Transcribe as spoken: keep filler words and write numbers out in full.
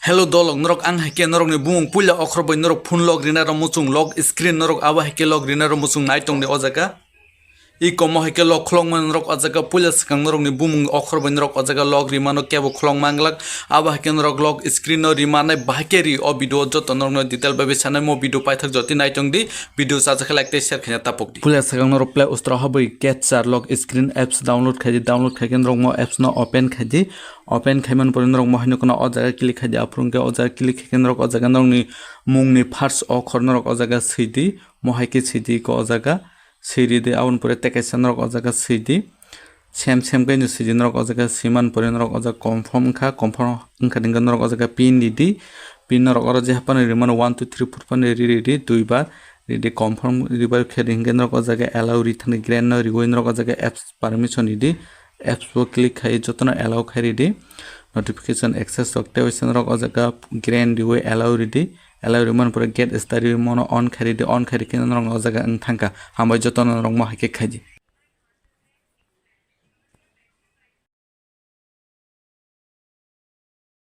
Hello dolok, norok ang hai khe norokni bumung puila okhor bai norok phone lock rina rw muchung, lock screen norok abo hai khe lock rina rw muchung nai tongdi o jaga. I komo hai khe lock khulokmani norok o jaga puila swkang norokni bumung okhor bai norok o jaga lock rimano kebo khulok manglak. Abo hai khe norok lock screen no rimanai bahai khe ri o video o joto norokno detail bai bai sanai mo video paithak jotwi nai tongdi, video chajak khe like tei share khaina tapokdi. Puila swkang norok Play Store o habwi Catcher Lock Screen apps download khaidi, download khai khe norok mo apps no open khaidi. Open khaimani pore norok mo hai nukna o jaga click khaidi, aphuru hwnkhe o jaga click khai khe norok o jaga norokni mungni first okhor norok o jaga swidi, mo hai khe swidi khe o jaga swiridi, aboni pore tei kaisa norok o jaga swidi. Sem sem khe swidi norok o jaga swimani pore norok o jaga confirm wngkha, confirm wngkha hwnkhe norok o jaga pin ridi, pin norok oro je haphano rimano one two three four phano ri ridi, duibar ridi, confirm ribar khe ri hwnkhe norok o jaga allow ri thani grant no riwi norok o jaga apps permission ridi. Apps o click khai jotono allow khai ridi. Notification access rok tei waisa norok o jaga grant riwi allow ridi. Allow rimani pore get started mono on khai ridi, on khai rikhe norok o jaga wng thangkha. Hambai jotono norok mo hai khe khaidi.